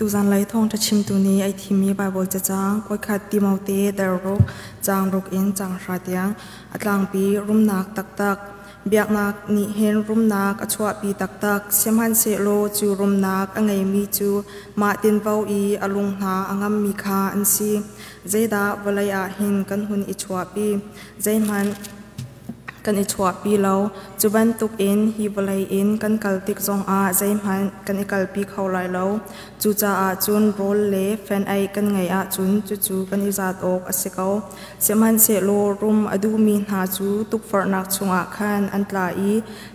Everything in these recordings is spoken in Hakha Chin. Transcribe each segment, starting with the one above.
Tuzanlei thawngṭha chimtu nih ai thimmi Baibal cacang voikhat Timote dal ruk, caang ruk in caang hra tiang a tlangpi rumnak taktak. Biaknak nih hin rumnak a chuahpi taktak. Sihmanhsehlaw cu rumnak a ngeimi cu mah tinvo i a lung hna a ngammi kha an si. Zeidah vawlei ah hin kan hun i chuahpi? Zeihmanh kan i chuahpi lo. Cu bantukin hi vawlei in kan kal tik zongah zeihmanh kan i kalpi kho lai lo. Cucaah cun rawl le fenh-aih kan ngeih ahcun cucu kan i zat awk a si ko. Sihmanhsehlaw rum a duhmi hna cu tukforhnak chungah khan an tla i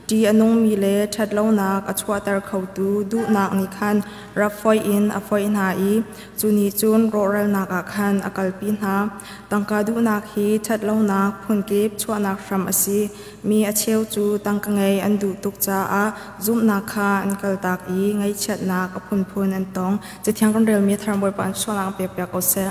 ṭih a nungmi le ṭhatlonak a chuahter khotu duhnak nih khan rap foih in a foih hna i cu nih cun rawhralnak ah khan a kalpi hna. Tangka duhnak hi ṭhatlonak phunkip chuahnak hram a si. Mi a cheu cu tangka ngei an duh tuk caah zumhnak kha an kaltak i ngaihchiatnak a phunphun an tong. Cathiang kan relmi a thar Bawipa an sualnak pek piak ko seh.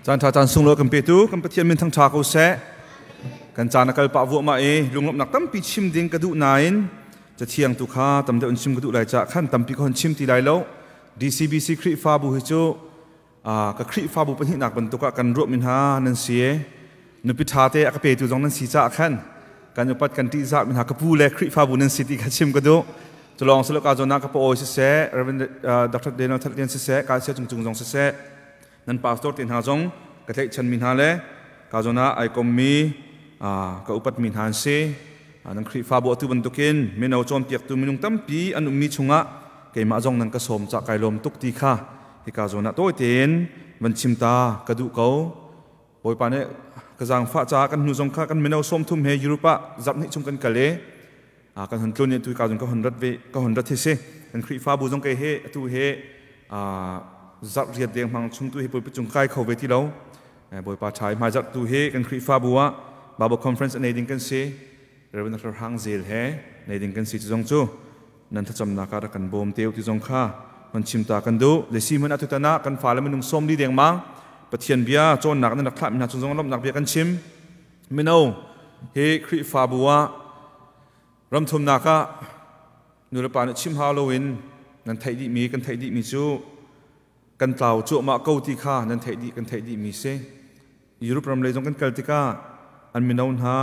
Caan ṭha caan sunglawi kan petu kan Pathian min thangṭha ko seh. Kan caan a kal pah vuahmah i lunglawmhnak tampi chim ding ka duh nain cathiang tu kha tam deuh in chim ka duh lai caah khan tampi ka hon chim ti lai lo. DCBC Khrihfabu hi cu ka Khrihfabu pahnihnak bantuk ah kan ruahmi hna nan si i nupi ṭha te a ka petu zong nan si caah khan kan upat kan ṭihzahmi hna ka pu le Khrihfabu nan si ti kha chim ka duh. Culawng silo ka zawn ah ka pa awi siseh, Reverend Dr. Daniel That Lian siseh, ka sia cung cung zong siseh, nan pastor te hna zong ka tlaihchanmi hna le ka zawn ah ai kommi ka upatmi hna an si. Nan Khrihfabu atu bantukin mino cawnpiaktu minung tampi an ummi chungah keimah zong nan ka sawm cah kai lawm tuk ti kha hika zawn ah tawi tein van chim ta ka duh ko. Bawipa nih ka zaangfah caah kan hnu zong kha kan mino 30 he Europe ah zarh hnih chung kan kal i kan hun tlun i tu ka zong ka hun rat ve ka hun rat hi si. Kan Khrihfabu zong kei he atu he. Zarh riat dengmang chung tu hi pulpit cung kai kho ve ti lo. Bawipa ṭha i hmaizarh tu hi kan Khrihfabu ah Bible Conference a nei ding kan si. Reverend Dr. Hang Zel he nei ding kan si. Cu zong cu nan thlacamnak ah rak kan bawm te u ti zong kha hon chim ta kan duh. Zeisi hmanh atutan ah kan fale minung 40 dengmang Pathian bia cawnnak nan rak thlahmi hna cung zong lawmhnak bia kan chim. Mino hi Khrihfabu ah ramthumnak ah nulepa nih chim hau loin nan theih dihmi, kan theih dihmi cu kan tlau cuahmah ko ti kha nan theih dih, kan theih dihmi si. Europe ram lei zong kan kal tikah an mino hna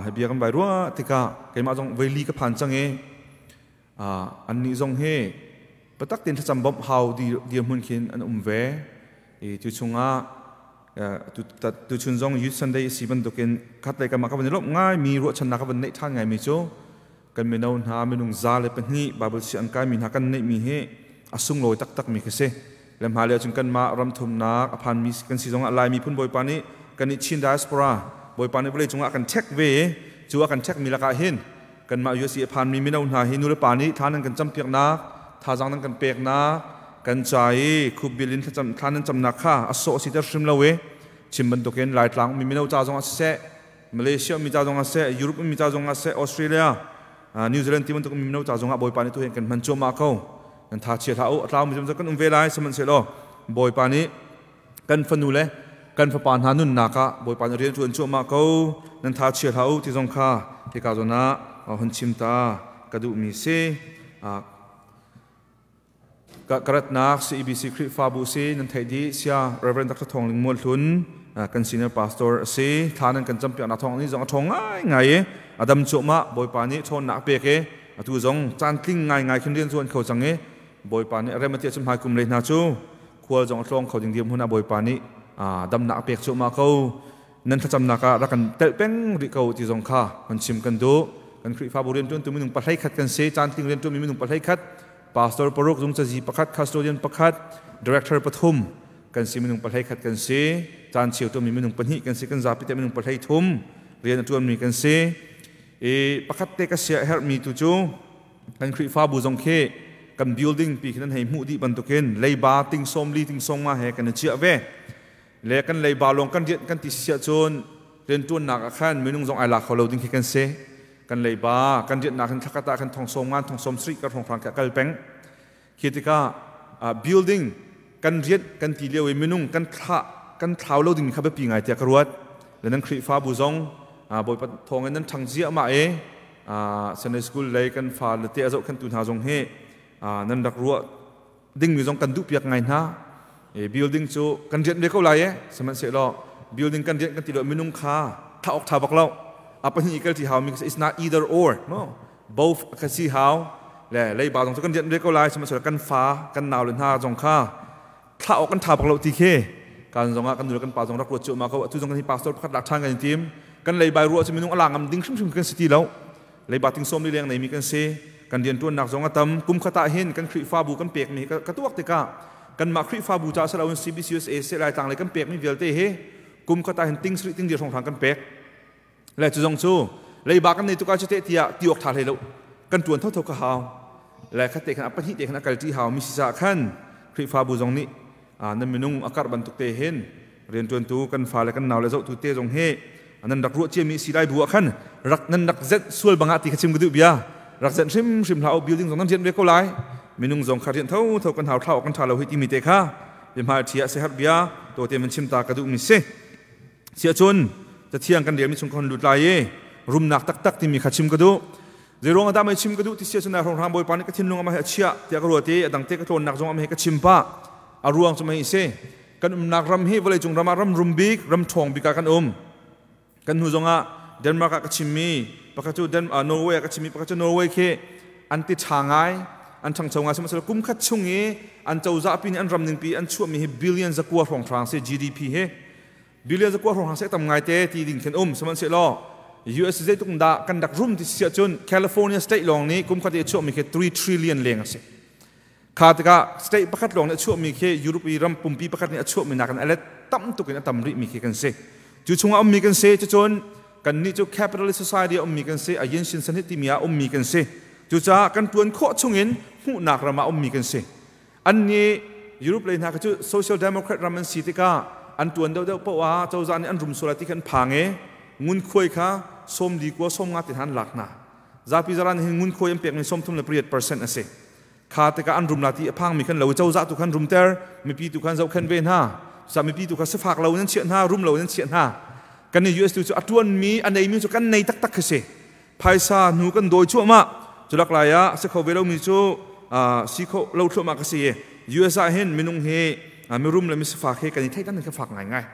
hi bia kan vai ruah tikah keimah zong voili ka phan cang i annih zong hi patak tein thlacam bawmh hau dirhmun khin an um ve. I tu chungah tuchun zong Youth Sunday a si bantukin khatlei kam ah ka van i lawmh ngaimi, ruahchannak ka van neih ṭhan ngaimi cu kan mino hna minung 102 Bible si an kaimi hna kan neihmi hi a sunglawi taktakmi khi si. Le hmailei ahcun kanmah ramthumnak a phanmi kan si zongah Lai miphun Bawipa nih kan nih Chin diaspora Bawipa nih vawlei cungah a kan check ve i cu a kan check mi lakah hin kanmah USA a phanmi mino hna hi nulepa nih thla nan kan campiaknak, thazaang nan kan peknak, kan ca i khupbil in thlacam thla nan camnak kha a sawh si ter hrim lo i chim bantukin Laitlang ummi mino ca zongah siseh, Malaysia ummi ca zongah siseh, Europe ummi ca zongah siseh, Australia, New Zealand ti bantuk mino ca zongah Bawipa nih tuhin kan hman cuahmah ko. Nan tha chia hlah u, a tlaumi zong kan um ve lai. Sihmanhsehlaw Bawipa nih kan fanu le kan fapa hna nunnak ah Bawipa nih rian ṭuan cuahmah ko. Nan tha chia hlah u ti zong kha hika zawn ah hun chim ta ka duhmi si. Ka ratnak CEBC Khrihfabu si nan theih dih. Sia Reverend Dr. Thawng Ling Mual Hlun kan senior pastor a si. Thla nan kan campiaknak thawng ni zong a ṭhawng ngaingai i a dam cuahmah. Bawipa nih ṭhawnnak a pek i atu zong caan tling ngaingai khin rian zuan kho cang i Bawipa nih a rem a ti ahcun hmai kum lei hna cu khual zong a tlawng kho ding dirhmun ah Bawipa nih damnak a pek cuahmah ko. Nan thlacamnak ah rak kan telh peng rih ko ti zong kha kan chim kan duh. Kan Khrihfabu rianṭuantu minung 11 kan si. Caan tling rianṭuanmi minung 11, pastor paruk, zung cazi pakhat, custodian pakhat, director pathum kan si. Minung 11 kan si. Caan cheu tuanmi minung pahnih kan si. Kan zapi te minung 13 rian a ṭuanmi kan si. I pakhat te ka sia herhmi tu cu kan Khrihfabu zong khi kan building pi khi nan hei hmuh dih bantukin leiba ting 40 ting 50 he kan i chiah ve. Le kan leiba lawng kan rian kan ti si ahcun rianṭuannak ah khan minung zong ai lak kho lo ding khi kan si. Kan leiba kan riannak hin thlakhat ah khan thong 50 thong 70 ka hrawnghrang khi a kal peng. Khi tikah building kan rian kan ti lio i minung kan thlah kan thlau lo ding kha biapi ngai tiah ka ruat. Le nan Khrihfabu zong Bawipa thawng in nan ṭhang ziahmah i Sunday school lei kan fa le te a zohkhenhtu hna zong hi nan rak ruah dingmi zong kan duhpiak ngai hna. Building cu kan rianh ve ko lai e, sihmanhsehlaw building kan rianh kan ti lo minung kha tha awk tha bak lo. A pahnih kal ti hau mi it's not either or, no, both ka si hau. Le leiba zong cu kan rianh ve ko lai, sihmanhsehlaw kan fa kan nau le hna zong kha thlah awk kan tha bak lo ti khi kan zong ah kan nu le kan pa zong rak ruat cu ma ko. Atu zong kan hi pastor pakhat lak than kan i tim. Kan leibai ruah cu minung ala ngam ding hrimhrim kan si ti lo. Leiba ting 40 leng neimi kan si. Kan rianṭuannak zong a tam. Kum khat ah hin kan Khrihfabu kan pekmi ka tuak tikah kanmah Khrihfabu ca si loin CBCUSA se Laitlang lei kan pekmi vialte hi kum khat ah hin ting sarih ting dir hrawnghrang kan pek. Le cu zong cu leiba kan nei tuk ah cu teh tiah ti awk ṭha hlei lo, kan ṭuan thotho ka hau. Le khat te khan a pahnih te khan a kal ṭi hau mi si caah khan Khrihfabu zong nih nan minung a karh bantuk te hin rianṭuantu kan fale kan nau le zohtu te zong hi nan rak ruah ciami si lai bu ah khan rak nan rak zenh sual bangah ti kha chim ka duh bia. Rak zenh hrimhrim hlah u. Building zong nan rianh ve ko lai, minung zong kha rianh tho tho kan hau, thlau kan ṭha lo hi timi te kha bia ṭhi ah sehat bia to te man chim ta ka duh mi si. Siah cun cathiang kan relmi chung ka hon lut lai i rumnak taktak timi kha chim ka duh. Zeiruang ah dah mei chim ka duh ti sia cun hrawnghrang Bawipa nih ka thinlung amah hi a chiah tiah ka ruat i a dang te ka tlawnnak zong amah hi ka chim pah. A ruang cu mei si, kan umnak ram hi vawleicung ram ah ram rum bik, ram ṭhawng bik ah kan um. Kan hnu zongah Denmark ah ka chimmi pakhat cu Norway ah ka chimmi pakhat cu Norway khi an ti ṭha ngai, an ṭhangcho ngai. Sihmanhsehlaw kum khat chung i an cozah pi nih an ram ningpi an chuahmi hi billion 9 hrawnghrang si GDP hi. Billion 9 hrawnghrang si, tam ngai te ti ding khin um. Sihmanhsehlaw US zeitluk dah kan rak rum ti si ahcun California state lawng nih kum khat i a chuahmi khi 3 trillion leng a si. Kha tikah state pakhat lawng nih a chuahmi khi Europe i ram pumpi pakhat nih a chuahmi nakin a let tam tuk in a tam rihmi khi kan si. Cu chungah ummi kan si. Cucun kannih cu capitalist society a ummi kan si, a yin shin san timi ah ummi kan si. Cucaah kan tuan khawh chungin hmuhnak ram ah ummi kan si. Annih Europe lei hna kha cu Social Democrat ram an si tikah an tuan deuhdeuh paoh ah cozah nih an rum sual ti kha an phang i ngunkhuai kha 40 kua 50 ti hna an lak hna. Zapi zaran hin ngunkhuai an pekmi 38% a si. Kha tikah an rum la ti a phangmi khan lo i cozah tu khan rumter, mipi tu khan zohkhenh ve hna. Sa mipi tu kha sifak lo in an chiah hna, rum lo in an chiah hna. Kan nih US tu cu a tuanmi, a neimi cu kan nei taktak khi si. Phaisa hnu kan dawi cuahmah. Culak lai ah si kho ve lomi cu si kho lo thluahmah ka si. US ah hin minung hi mirum le misifak hi kan i theidan kan fak ngaingai.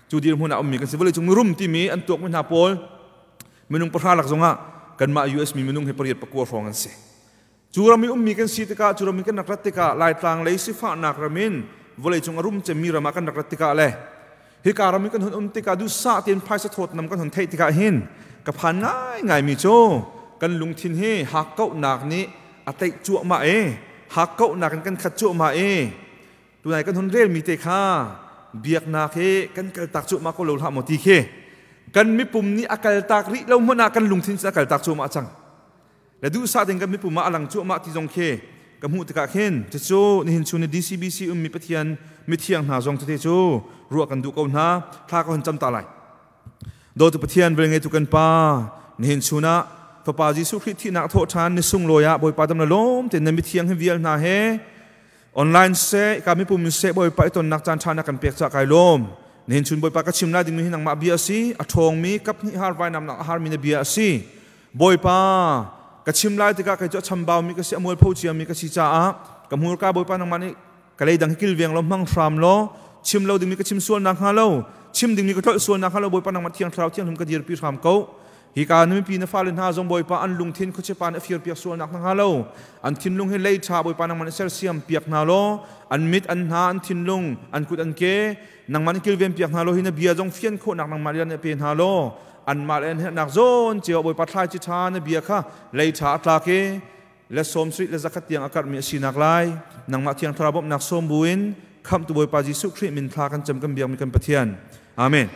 Cu dirhmun ah ummi kan si. Vawleicung mirum timi an tuakmi hna pawl minung 10 lak zongah kanmah US mi minung hi 8 pakua hrawng an si. Cu ram i ummi kan si tikah, cu ram i kan rak rat tikah, Laitlang lei sifahnak ram in vawleicung a rum cemmi ram ah kan rak rat tikah le hika ram i kan hun um tikah duhsah tein phaisa thawtnam kan hun theih tikah hin ka phan ngaingaimi cu kan lungthin hi hakkauhnak nih a tlaih cuahmah i hakkauhnak in kan khat cuahmah i tunai kan hun relmi te kha biaknak hi kan kaltak cuahmah ko lo hlah maw ti khi kan mipum nih a kaltak rih lo hmanh ah kan lungthin cu a kaltak cuahmah cang. Le duhsah ding kan mipum ah a lang cuahmah ti zong khi ka hmuh tikah khin cucu nihin chun i DCBC ummi Pathian mithiang hna zong cute cu ruah kan duh ko hna. Thla ka hon cam ta lai. Dawtu Pathian, vel ngeitu kan Pa, nihin chun ah Fapa Jesuh Khrih thihnak thawh ṭhan ni sunglawi ah Bawipa dam le lawm tein na mithiang hi vial hna he online seh ka mipum seh Bawipa i tonnak caan ṭha na kan pek caah kai lawm. Nihin chun Bawipa ka chim lai dingmi hi nangmah bia a si, a ṭhawngmi kap hnih har vainam nak a harmi na bia a si. Bawipa, ka chim lai tikah kei cu a chambaumi ka si, a mualpho ciami ka si caah ka hmurka Bawipa nangmah nih ka leidang hi kilveng law hmang hram law, chim lo dingmi ka chim sual nakhnga lo, chim dingmi ka tlolh sual nakhnga lo, Bawipa nangmah Thiang Thlarau Thianghlim ka dirpi hram ko. Hika na mipi na fale hna zong Bawipa an lungthin khuachipa nih a firpiak sual nakhnga lo, an thinlung hi lei ṭha Bawipa nangmah nih sersiam piak hna law, an mit an hna an thinlung an kut an ke nangmah nih kilven piak hna law, hi na bia zong fian khawhnak nangmah nih pe hna law, anmah le an herhnak zawn cio Bawipa thlaici ṭha na bia kha lei ṭha a tlak i le 70 le 100 tiang a karhmi a sinak lai nangmah Thiang Thlarau bawmhnak sawm buin khamhtu Bawipa Jesuh Khrih min thla kan cam kan biakmi kan Pathian. Amen.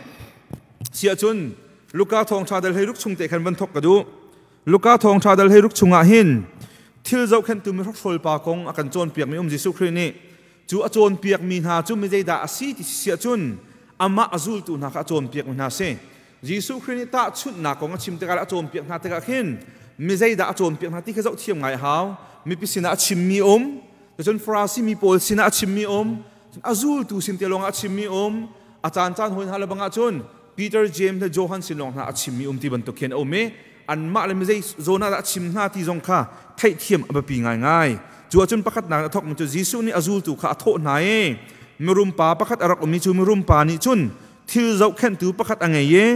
Siah cun Luka thawngṭha dal 16 chung te khan van thok ka duh. Luka thawngṭha dal 16 chungah hin thil zohkhenhtu mi hrokhrawl pa kong a kan cawnpiakmi um. Jesuh Khrih nih cu a cawnpiakmi hna cu mi zeidah a si ti siah cun amah a zultu hna kha a cawnpiakmi hna si. Jesuh Khrih nih tahchunhnak kong a chim tikah le a cawnpiak hna tikah khin mi zeidah a cawnpiak hna ti kha zoh thiam ngai a hau. Mipi sinah a chimmi um, cun Farasi mi pawl sinah a chimmi um, a zultu sin te lawngah a chimmi um, a caan caan hawi hna le bangah cun Peter, James le Johan sin lawng hna a chimmi um ti bantuk khin a um i anmah le mi zei zawn ah dah a chim hna ti zong kha theihthiam a biapi ngaingai. Cu ahcun pakhatnak a thawkmi cu Jesuh nih a zultu kha a thawh hna i mirum pa pakhat a rak um i cu mirum pa nih cun thil zohkhenhtu pakhat a ngei i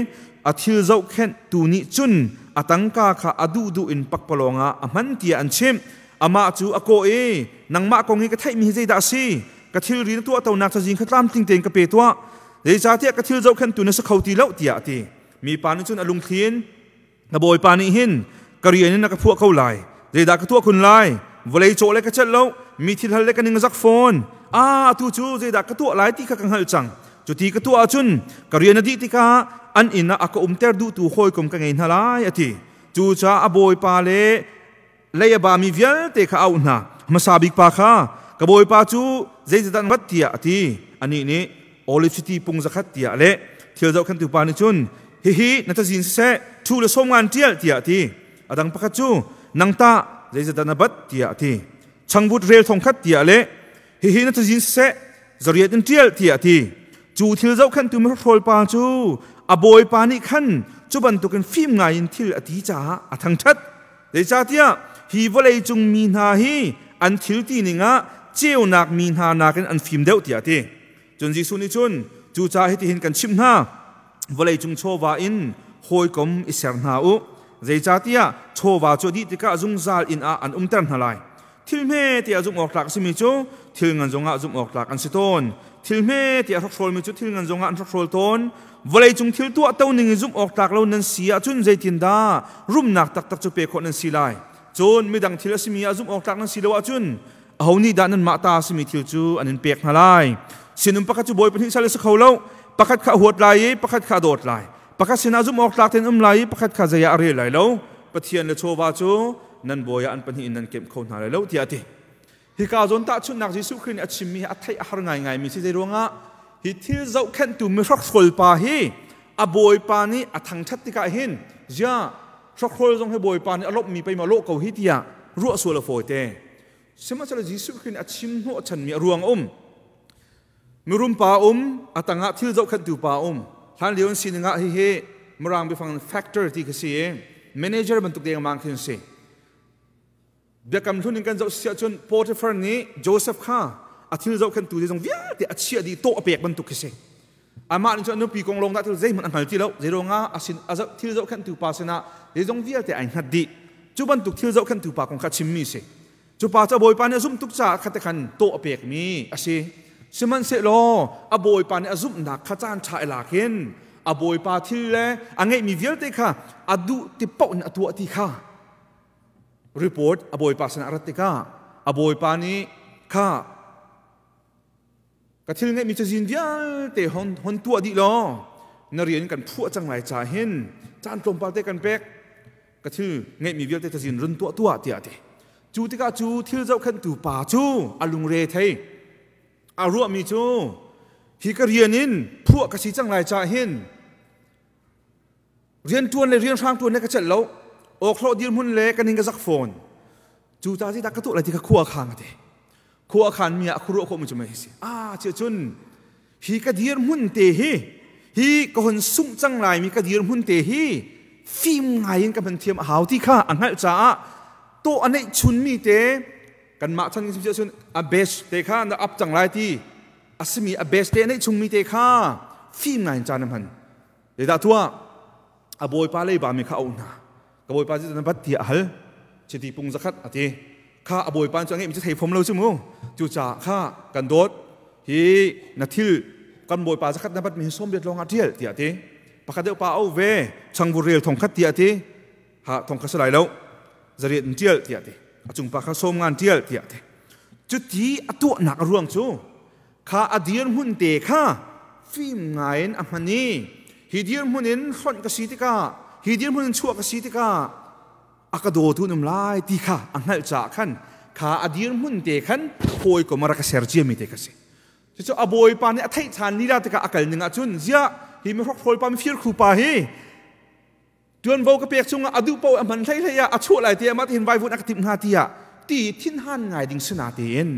a thil zohkhenhtu nih cun a tangka kha a duhduh in pakpalawng ah a hman tiah an chimh. Amah cu a kawh i, "Nangmah kong hi ka theihmi hi zeidah a si? Ka thilri na tuahtonak cazin kha tlamtling tein ka pe tuah, zeicahtiah ka thil zohkhenhtu na si kho ti lo," tiah a ti. Mipa nih cun a lungthli in, "Na bawipa nih hin ka rian in a ka phuah ko lai. Zeidah ka tuah kun lai? Vawlei cawh le ka celh lo, mi thil hal le ka ning a zak fawn. Ah, atu cu zeidah ka tuah lai ti kha ka hngalh cang. Cuti ka tuah ahcun ka rian a dih tikah an inn ah a ka umter duhtu hawikom ka ngei hna lai," a ti. Cucaah a bawipa le lei a bami vialte kha a auh hna. Hmasa bik pa kha, "Ka bawipa cu zeizat an rat?" tiah a ti. Anih nih, "Oliv chiti pung 100," tiah a leh. Thil zohkhenhtu pa nih cun, "Hihi na cazin siseh, ṭhu le sawm ngan ṭial," tiah a ti. A dang pakhat cu, "Nang tah zeizat dah na bat?" tiah a ti. "Changvut rel 1000," tiah a leh. "Hihi na cazin siseh, 800 in ṭial," tiah a ti. Cu thil zohkhenhtu mihrokhrawl pa cu a bawipa nih khan cu bantukin fim ngaiin thil a ti caah a thangṭhat. Zeicahtiah hi vawleicung mi hna hi an thil ti ning ah ceunak mi hna nakin an fim deuh, tiah a ti. Cun Jesuh nih cun, "Cucaah hitihin kan chimh hna, vawleicung chawva in hawikom i ser hna u. Zeicahtiah chawva cu a dih tikah zungzal inn ah an umter hna lai. Thil hme tiah zumh awk tlak a simi cu thil ngan zongah zumh awk tlak an si tawn. Thil hme tiah hrokhrawlmi cu thil ngan zongah an hrokhrawl tawn. Vawleicung thil tuahto ning i zumh awk tlak lo nan si ahcun zeitindah rumnak taktak cu pe khawh nan si lai? Cun midang thil a simi ah zumh awk tlak nan si lo ahcun aho nih dah nanmah ta a simi thil cu an in pek hna lai? Sinum pakhat cu bawi pahnih sal a si kho lo. Pakhat kha a huat lai i pakhat kha a dawt lai. Pakhat sinah zumh awk tlak tein um lai i pakhat kha zei ah a rel lai lo. Pathian le chawva cu nan bawi ah an pahnih in nan kemh kho hna lai lo, tiah a ti. Hika zawn tahchunhnak Jesuh Khrih nih a chimmi hi a theih a har ngaingaimi si. Zeiruangah hi thil zohkhenhtu mihrokhrol pa hi a bawipa nih a thangṭhat tikah hin ziah hrokhrol zong hi bawipa nih a lawmhmi pei maw lawh ko hi tiah ruah sual a fawite. Sihmanhsehlaw Jesuh Khrih nih a chim hnawhchanmi a ruang a um. Mirum pa um, a tangah thil zohkhenhtu pa um. Hlan lio an sining ah hihi Mirang biafang factor ti khi si i manager bantuk dengmang khi an si. Biakam hlun in kan zoh si ahcun Potiphar nih Joseph kha a thil zohkhenhtu zeizong vialte a chiah dih tawh a pek bantuk khi si. Amah nih cun a nupi kong lawng dah thil zeihmanh a hngal ti lo. Zeiruangah a sin a zoh thil zohkhenhtu pa sinah zeizong vialte ai hngat dih. Cu bantuk thil zohkhenhtu pa kong kha a chimmi si. Cu pa cu a bawipa nih a zumh tuk caah kha te khan tawh a pekmi a si. Sihmanhsehlaw a bawipa nih a zumhnak kha caan ṭha i lak in a bawipa thil le a ngeihmi vialte kha a duh ti paoh in a tuah ti kha report a bawipa sinah a rat tikah a bawipa nih kha ka thil ngeihmi cazin vialte hon hon tuah dih law na rian kan phuah cang lai ca hin caan tlawmpal te kan pek ka thil ngeihmi vialte cazin run tuah tuah tiah a ti. Cu tikah cu thil zohkhenhtu pa cu a lungre thei. A ruahmi cu hi ka rian in phuah ka si cang lai ca hin rian ṭuan le rian hrang ṭuan le ka celh lo, awkhlawh dirhmun le ka ning ka zak fawn. Cu ta zeidah ka tuah lai ti kha khua khang a ti. Khua khan mi ah khuaruah khawh mi cu mei si a cia cun hi ka dirhmun te hi, hi ka hon sungh cang lai mi ka dirhmun te hi fim ngai in ka hman thiam a hau ti kha a hngalh caah tawh a neih chun mi te kanmah chan kan cun a best te kha na up cang lai ti a simi a best te neih chung mi te kha fim ngai in caan a hman. Zeidah tuah? A bawipa leiba mi kha a auh hna. Ka bawipa cu na bat tiah a hal. Chiti pung zakhat a ti. Kha a bawipa cu a ngeihmi cu thei fom lo cu mu. Cucaah kha kan dawt hi na thil kan bawipa zakhat na bat mi hi 80 lawng ah ṭial tiah a ti. Pakhat deuh pa a auh ve, changvut rel thong khat tiah a ti. Ha thong khat si lai lo, 8 in ṭial tiah a ti. A cung pa kha sawm ngan ṭial tiah a ti. Cuti a tuahnak a ruang cu kha a dirhmun te kha fim ngaiin a hman i hi dirhmun in hlonh ka si tikah, hi dirhmun in chuah ka si tikah a ka dawtu an um lai ti kha a hngalh caah khan kha a dirhmun te khan hawikom a rak ka ser ciami te kha si. Cucu a bawipa nih a theih ṭhan lila tikah a kal ning ahcun ziah hi mihrokhrawl pa, mifir khu pa hi tuanvo ka pek chungah a duh paoh a hman hlei hlei ah a chuah lai tiah mah tihin vaivut a ka timh hnga tiah ti thinhan ngai ding sina tiin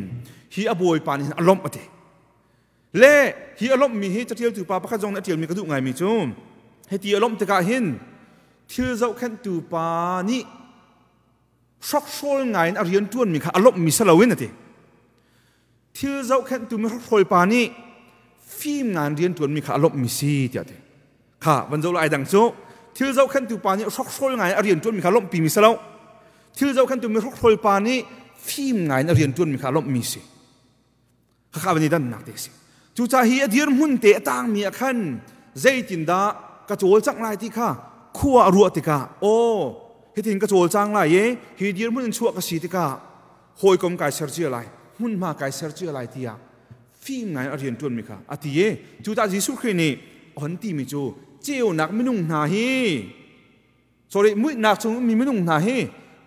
hi a bawipa nih hin a lawmh a ti. Le hi a lawmhmi hi catialtu pa pakhat zong nih a tialmi ka duh ngaimi cu hiti a lawmh tikah hin thil zohkhenhtu pa nih hrokhrawl ngai in a rian ṭuanmi kha a lawmhmi si loin a ti. Thil zohkhenhtu mi hrokhrawl pa nih fim ngai in rian ṭuanmi kha a lawmhmi si tiah a ti. Kha van zoh lai dang cu thil zohkhenhtu pa nih hrokhrawl ngai a rian ṭuanmi kha lawmhpimi si lo. Thil zohkhenhtu mi hrokhrawl pa nih fim ngai in a rian ṭuanmi kha lawmhmi si. Khakha van i dannak te si. Cucaah hi a dirhmun te a tangmi ah khan zeitindah ka cawlcangh lai ti kha khua a ruah tikah aw hitin ka cawlcang lai i hi dirhmun in chuah ka si tikah hawikom kai ser cia lai, hmunhma kai ser cia lai tiah fim ngai a rian ṭuanmi kha a ti i cucaah Jesuh Khrih nih a hon timi cu ceunak minung hna hi, sorry, muihnak chung mi minung hna hi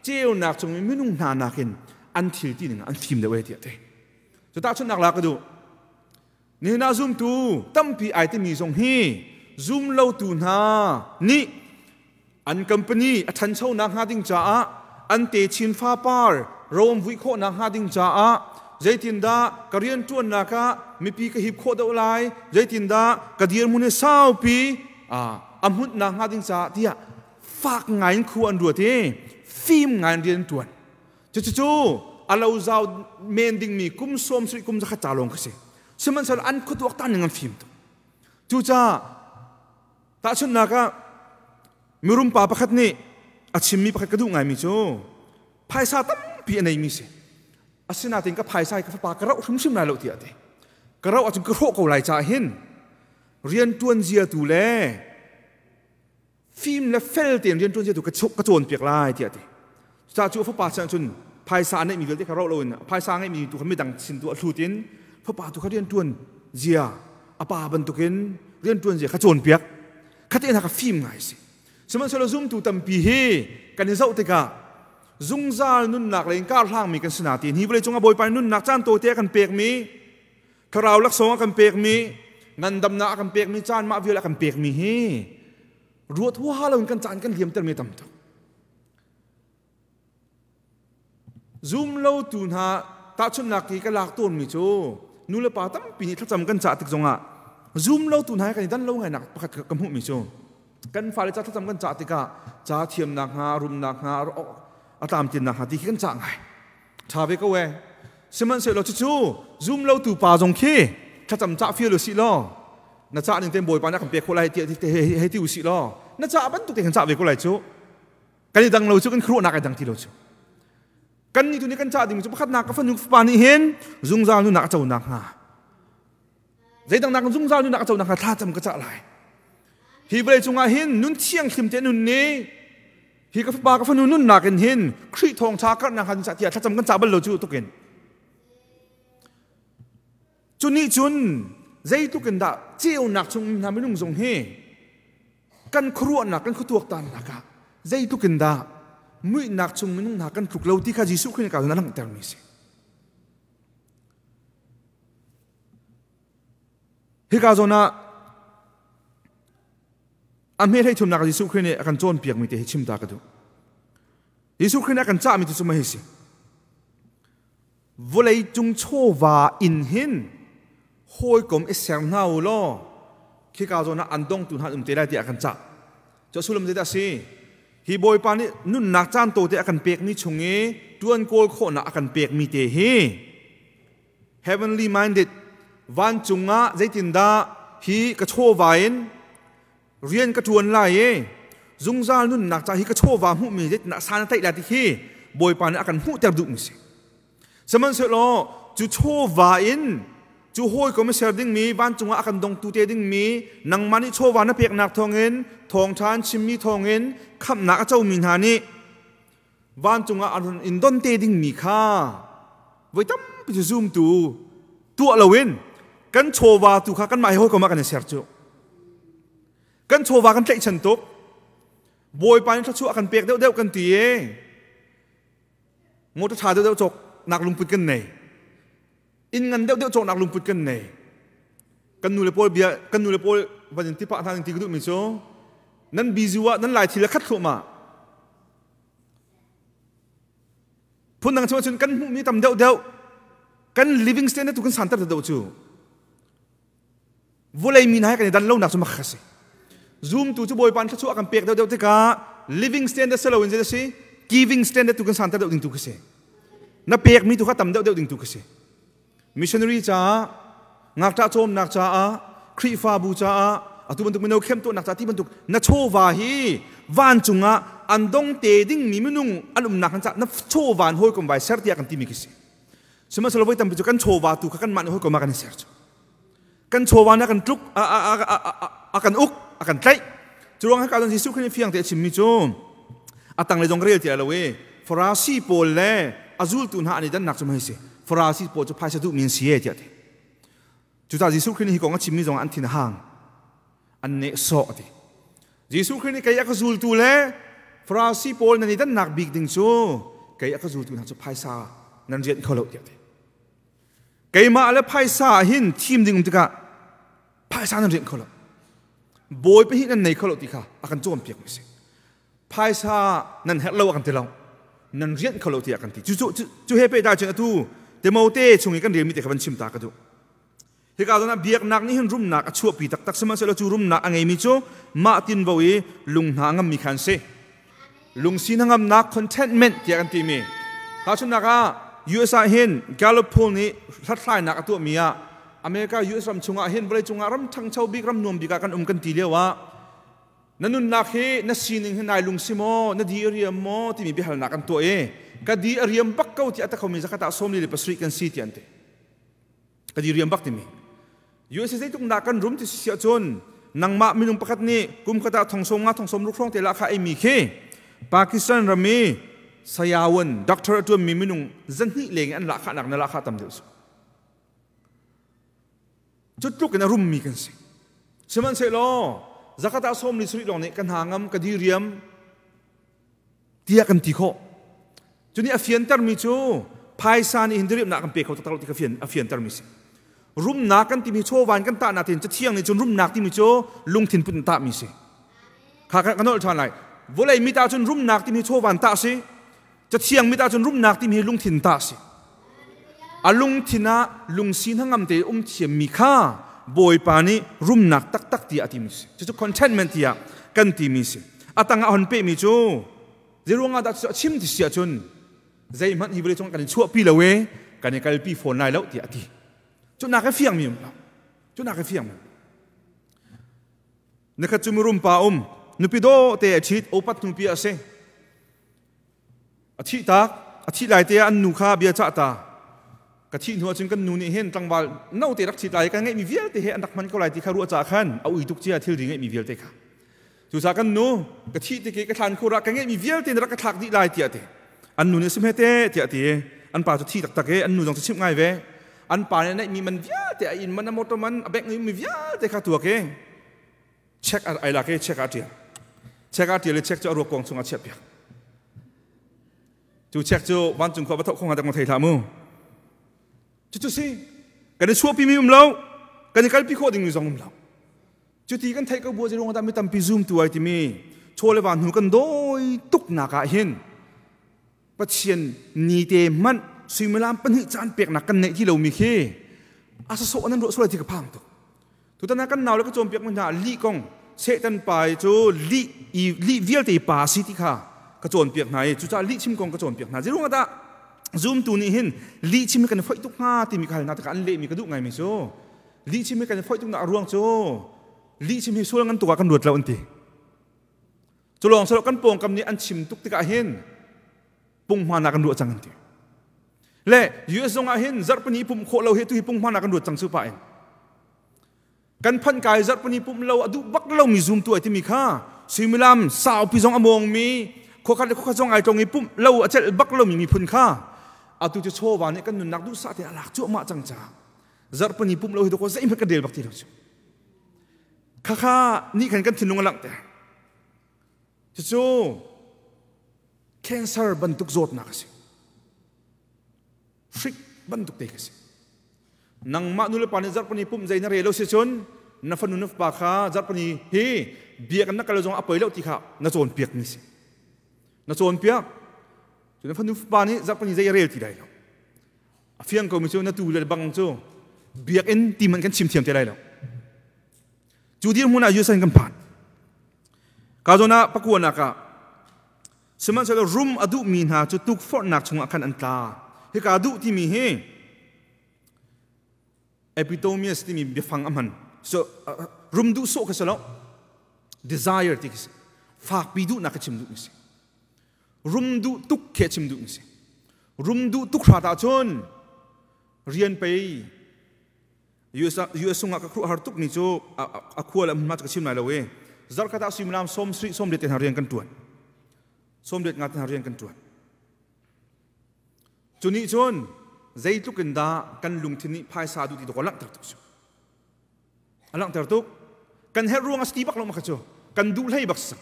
ceunak chung mi minung hna nakin an thil ti ning an fim deuh e tiah ti. Cu tahchunhnak la ka duh. Nihin ah zumtu tampi ai timi zong hi zum lotu hna nih an company a ṭhanchonak hnga ding caah, an techin fapar ro an vui khawhnak hnga ding caah zeitindah ka rianṭuannak ah mipi ka hip khawh deuh lai, zeitindah ka dirhmun hi saupi a hmunhnak hnga ding caah tiah fak ngai in khua an ruat i fim ngai in rian an ṭuan. Cucu a lo zau men dingmi kum 70 kum 100 ca lawng kha si. Sihmanhsehlaw an khuatuak tan ning an fim tuk. Cucaah tahchunhnak ah mirum pa pakhat nih a chimmi pakhat ka duh ngaimi cu phaisa tampi a neimi si. Asinain ka phaisa hi ka fapa ka roh hrimhrim lai lo tiah a ti. Ka roh ahcun ka hrawh ko lai caah hin rian ṭuan zia tu le fim le fel tein rian ṭuan zia tu ka cawnpiak lai tiah a ti. Cucaah cu a fapa sin ahcun phaisa a neihmi vialte kha roh loin phaisa a ngeihmi tu kha midang sin tu a hlut in fapa tu kha rian ṭuan zia a pa bantukin rian ṭuan zia kha cawnpiak. Kha te hna kha fim ngai si. Sihmanhsehlaw zumtu tampi hi kan i zoh tikah Zungzal nunnak lei in kar hlangmi kan si na ti. Hi vawlei cungah Bawipa nunnak caan tawite a kan pekmi, thlarau laksawng a kan pekmi, ngandamnak a kan pekmi, caan mah vial a kan pekmi hi ruat huaha loin kan caan kan liamtermi tam tuk. Zum lo tu hna tahchunhnak i ka lak tawnmi cu nu le pa tampi nih thlacam kan cah tik zongah zum lo tu hna he kan i dan lo ngainak pakhat ka hmuhmi cu kan fale ca thlacam kan cah tikah ca thiamnak hnga, rumnak hnga, a tlamtlinnak hnga ti khi kan cah ngai. Ṭha ve ko ee. Sihmanhsehlaw cucu zum lo tu pa zong khi thlacam cah fial usih law na cah ning tein Bawipa nih a kan pek khawh lai tiah hei ti usih law na cah bantuk te kan cah ve ko lai cu. Kan i dang lo cu, kan khuaruahnak ai dang ti lo cu. Kan nih tu nih kan cah ding cu pakhatnak ka fanu fapa nih hin zungzal nunak a co nakhnga, zeidang nak zungzal nunak a co nakhnga thlacam ka cah lai. Hi vawlei cungah hin nun thianghlim te nun nih hi ka fapa ka fanu nunnak in hin Khrih thawngṭha karhnak han cah tiah thlacam kan cah bal lo cu tukin. Cu nih cun zeitluk in dah ceunak chung hna minung zong hi kan khuaruahnak, kan khuatuaktannak ah zeitluk in dah muihnak chung minung hna kan tluk lo ti kha Jesuh Khrih nih ka a langhtermi si. Hika zawn ah a hme hlei thumnak Jesuh Khrih nih a kan cawnpiakmi te hi chim ta ka duh. Jesuh Khrih nih a kan cahmi cu cu hi si. Vawlei cung chawva in hin hawikom i ser hna u law khika zawn ah an dongtu hna an um te lai tiah a kan cah. Cu a sullam zeidah a si? Hi Bawipa nih nunnak caan tawte a kan pekmi chung i ṭuan kawl khawhnak a kan pekmi te hi heavenly minded, vancung ah zeitindah hi ka chawva in rian ka ṭuan lai i zungzal nunnak ca hi ka chawva hmuhmi zeitindah san a tlaih lai ti khi Bawipa nih a kan hmuhter duhmi si. Sihmanhsehlaw cu chawva in cu hawikom i ser dingmi, vancung ah a kan dongtu te dingmi, nangmah nih chawva na peknak thawngin, thawngṭha an chimmi thawngin khamhnak a comi hna nih vancung ah an in don te dingmi kha voi tampi cu zumtu tuah loin kan chawva tu kha kanmah he hawikom ah kan i ser cu. Kan chawva kan tlaihchan tuk. Bawipa nih thluachuah a kan pek deuhdeuh kan ti i motor ṭha deuhdeuh cawk nak lungput kan nei, inn ngan deuhdeuh cawk nak lungput kan nei. Kan nu le pawl bia, kan nu le pawl van in tipah hna ti ka duhmi cu nan bizu ah nan lai thil a khat thluahmah. Phundang chung cun kan hmuhmi tam deuhdeuh, kan living standard tu kan santer deuh cu. Vulei mi hna he kan i dan lonak cu makha si. Zumtu cu Bawipa thluachuah kan pek deuhdeuh tikah living standard si loin zei si, giving standard tu kan santer deuh ding tu khi si. Na pekmi tu kha tam deuhdeuh ding tu khi si. Missionary caah, ngakṭah cawmnak caah, Khrihfabu caah, atu bantuk mino khem tuahnak caah ti bantuk na chawva hi vancung ah an dong te dingmi minung an umnak han caah na chawva in hawikom vai ser tiah kan timi khi si. Sihmanhsehlaw voi tampi cu kan chawva tu kha kanmah nih hawikom ah kan i ser cu. Kan chawva nih a kan tluk, a kan uk, a kan tlaih. Cu ruang haka cun Jesuh Khrih nih fiang te a chimmi cu a tanglei zong ka rel ti lo i Farasi pawl le a zultu hna an i dannak cu hei si. Farasi pawl cu phaisa duhmi an si e tiah a ti. Cucaah Jesuh Khrih nih hi kong a chimmi zong ah an thin a hang. An nehsawh a ti. Jesuh Khrih nih kei a ka zultu le Farasi pawl nan i dannak bik ding cu kei a ka zultu hna cu phaisa nan rianh kho lo tiah a ti. Keimah le phaisa ah hin thim ding um tikah phaisa nan rianh kho lo. Bawi pahnih nan nei kho lo ti kha a kan cawnpiak mi si. Phaisa nan herh lo a kan ti lo. Nan rianh kho lo tiah a kan ti. Cu cu cu he pehtlai cun atu Timote chung i kan relmi te kha van chim ta ka duh. Hika zawn ah biaknak nih hin rumnak a chuahpi taktak, sihmanhsehlaw cu rumnak a ngeimi cu mah tinvo i lung hna a ngammi kha an si. Lungsi hnangamnak, contentment tiah kan timi. Tahchunhnak ah US ah hin Gallup poll nih hlathlainak a tuahmi ah America US ram chungah hin vawleicung ah ram ṭhangcho bik, ram nuam bik ah kan um kan ti lio ah na nunnak hi, na sining hi nai lungsi maw, na di a riam maw timi biahalnak an tuah i ka di a riam bak ko ti a ta khomi zakhat ah 47 kan si ti an ti. Ka di riam bak timi. USA zeitluk dah kan rum ti si ahcun nangmah minung pakhat nih kum khat ah thong sawm nga thong sawm ruk hrawng te lah kha eimi khi Pakistan ram i sayawan doctor a ṭuanmi minung zahnih leng an lahkhahnak na lahkhah tam deuh su. Cu tluk in a rummi kan si. Sihmanhsehlaw zakhat ah 47 lawng nih ka hna ngam, ka di riam tiah kan ti khawh. Cu nih a fiantermi cu phaisa nih hin diriamnak kan pe kho taktak lo ti kha fian a fiantermi si. Rumnak kan timi chawvan kan tahnak tin Cathiang nih cun rumnak timi cu lungthin put in tahmi si. Kha ka nolh ṭhan lai. Vawlei mit ah cun rumnak timi chawvan tah si. Cathiang mit ah cun rumnak timi hi lungthin tah si. A lungthin ah lungsi hnangam te um thiammi kha Bawipa nih rumnak taktak tiah a timi si. Cucu contentment tiah kan timi si. A tangah hon pehmi cu Zeiruangah dah a chim ti si ahcun zeihmanh hi vawleicung kan i chuahpi lo e kan i kalpi fawn lai lo tiah a ti. Cu nak i fiangmi um lo. Cu nak i fiangmi. Nikhat cu mirum pa um nupi dawh te a ṭhit opat nupi a si. A thih tak a thih lai te ah an nu kha bia cah ta. Ka thih hnu ahcun kan nu nih hin tlangval no te rak ṭhit lai kan ngeihmi vialte he an rak hman ko lai ti kha ruah cah khan a ui tuk cia thilri ngeihmi vialte kha. Cucaah kan nu ka thih tik i ka thlan khur ah ka ngeihmi vialte na rak ka thlak dih lai tiah ti. An nu nih si te tiah ti. An pa cu thi taktak i an nu zong cu chimh ngai ve. An pa nih a neihmi man vialte a inn man a motor man a bank mi vialte kha tuak i check ai lak i check ah ṭial. Check ah ṭial i check cu a ruak kuang chungah chiah piak. Cu check cu vancung khua va thoh kho hnga dak ma thei hlah mu. Cucu si kan i chuahpi mi um lo kan i kalpi khawh dingmi zong um lo. Cuti kan theih ko bu ruang dah mi tampi zumtu ai timi chaw le va hnu kan dawi tuknak ah hin Pathian ni te hmanh suimilam pahnih caan peknak kan neih ti lomi khi a sasawh nan ruah sual ti ka phang tuk. Tutan ah kan nau le ka cawnpiak mi hna lih kong Satan pa cu lih i lih vialte pa si ti kha ka cawnpiak hna i cucaah lih chim kong ka cawnpiak hna. Zeiruang ah dah zumtu nih hin lih chim hi kan i foih tuk hnga timi ka hal hna tikah an lehmi ka duh ngaimi cu lihchim hi kan i foih tuknak a ruang cu lihchim hi sual ngan tuk ah kan ruat lo an ti. Cu lawng silo kan pawngkam nih an chim tuk tikah hin punghman ah kan ruah cang an ti. Le US zong ah hin zarhpini pumh khawh lo hi tu hi punghman ah kan ruat cang su pa in. Kan phanh kai zarhpini pumh lo a duh bak lomi zumtu ai timi kha suimilam saupi zong a mawngmi khuakhat le khuakhat zong ai tlong i pumh lo a celh bak lomi miphun kha atu cu chawva nih kan nunnak duhsah te a lak cuahmah cang caah zarhpini pumh lo hi dawkaw zeihmanh kan rel bak ti lo cu khakha nih khan kan thinlung a langhter cucu cancer bantuk zawtnak a si hrik bantuk te ka si nangmah nu le pa nih zarhpini pumh zei na rel lo si cun na fanu na fapa kha zarhpini hi biakinn na kal zong a poi lo ti kha na cawnpiak mi si na cawnpiak cu na fanu fapa nih zarhpini zei a rel ti lai lo A fiang komi cu na tu le bang cu biakinn ti man kan chim thiam te lai lo. Cu dirhmun ah USA kan phan. Ka zawn ah pakuanak ah sihmanhsehlaw rum a duhmi hna cu tukforhnak chungah khan an tla. Hika duh timi hi epitomias timi biafang a hman. So rum duh sawh kha si lo. Desire ti khi si. Fakpi duhnak kha chim duhmi si. Rum duh tuk khi a chim duhmi si. Rum duh tuk hrat ahcun rian pei US US sungah ka khuh har tuk ni cu a khua le hmunhma cu ka chim lai lo i zarkhat ah suimilam sawm sri sawm let te hna rian kan tuan sawm let nga te hna rian kan tuan cu nih cun zeitluk in dah kan lungthin nih phaisa duh ti dawk a langhter tuk cu a langhter tuk kan herh ruang a si ti bak lo ma kha cu kan duh hlei bak si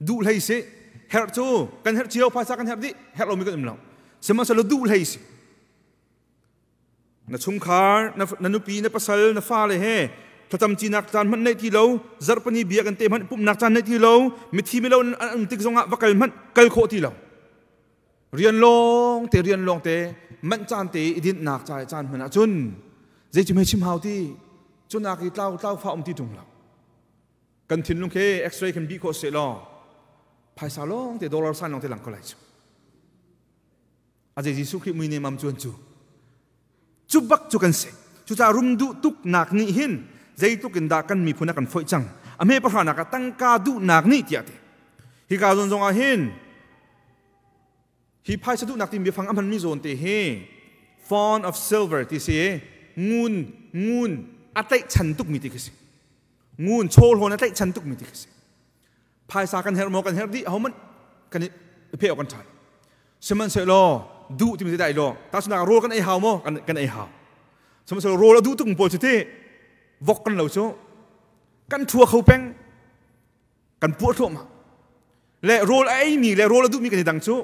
Duh hlei si. Herh cu kan herh cio phaisa kan herh dih. Herh lomi kan um lo. Sihmanhsehlaw duh hlei si. Na chungkhar, na nupi, na pasal, na fale he thlacam cinak caan hmanh neih ti lo, zarhpini bia kan te hmanh pumhnak caan neih ti lo, mithi milo an um tik zongah va kal hmanh kal khawh ti lo. Rian lawng te rian lawng te manh caan te i dinhnak ca caan hmanh ahcun zei cu hmei chim hau ti cunak i tlau tlau fa um ti ṭung lo. Kan thinlung khi x-ray kan bih khawh seh law phaisa lawng te dollar sign lawng te lang ko lai cu. A zei Jesuh Khrih mui ne mam cuan cu. Cu bak cu kan si. Cucaah rum duh tuk nak nih hin zeitluk in dah kan miphun a kan foih cang. A hme pahra nak ah tangka duhnak nih tiah ti. Hika zawn zong ah hin hi phaisa duhnak timi biafang a hmanmi zawn te hi fond of silver ti si ngun ngun a tlaihchan tukmi ti khi si. Ngun chawhlawn a tlaihchan tukmi ti khi si. Phaisa kan herh maw kan herh dih ahohmanh kan i phe awk kan ṭha. Sihmanhsehlaw duh timi ti dai law tahchunhnak rawl kan ei hau maw kan ei hau. Sihmanhsehlaw rawl a duh tuk pawl cu ti vok kan lo cu kan ṭhua kho peng kan puah thluahmah. Le rawl a eimi le rawl a duhmi kan i dang cu.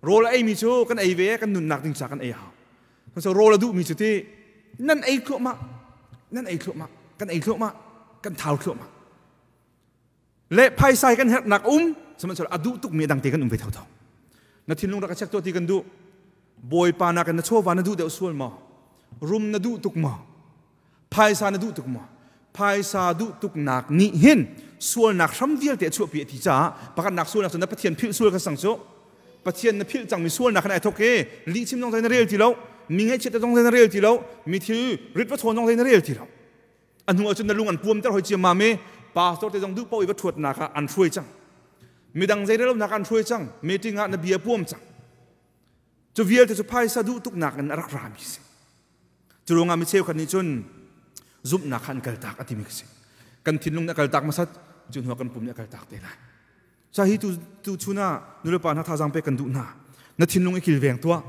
Rawl a eimi cu kan ei ve, kan nunnak ding ca kan ei hau. So rawl a duhmi cu ti nan ei thluahmah, nan ei thluahmah, kan ei thluahmah, kan thau thluahmah. Le phaisa kan herhnak um, sihmanhsehlaw a duh tukmi a dang te kan um ve thotho. Na thinlung rak ka check tuah ti kan duh. Bawipa nakin na chawva na duh deuh sual maw? Rum na duh tuk maw? Phaisa na duh tuk maw? Phaisa duh tuknak nih hin sualnak hram vialte a chuahpi a ti caah pakhatnak sualnak cu na Pathian philh sual ka sang cu. Pathian na philh cangmi sualnak khan ai thok i lihchim zong na rel ti lo, mi ngaihchiat zong na rel ti lo, mi thil rit va chawn zong na rel ti lo. A hnu ahcun na lung an puamter hoi ciammam i pastor te zong duh paoh i va ṭhuatnak ah an hruai cang. Midang zeirellonak ah an hruai cang. Meeting ah na bia puam cang. Cu vialte cu phaisa duh tuknak in a rak rami si. Cu ruangah mi cheukhat nih cun zumhnak kha an kaltak a timi ka si. Kan thinlung nih a kaltak hmasat, cu hnuah kan pum nih a kaltak te lai. Ca hi tu tu chun ah nulepa hna thazaang pek kan duh hna. Na thinlung i kilveng tuah.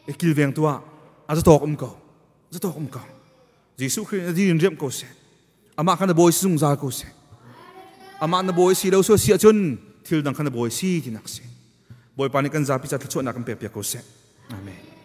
I kilveng tuah. A zatawk um ko. Zatawk um ko. Jesuh Khrih na dir in riamh ko seh. Amah kha na bawi si zungzal ko seh. Amah na bawi si lo so si ahcun thil dang kha na bawi si tinak si. Bawipa nih kan zapi ca thluachuahnak kan pek piak ko seh. Amen.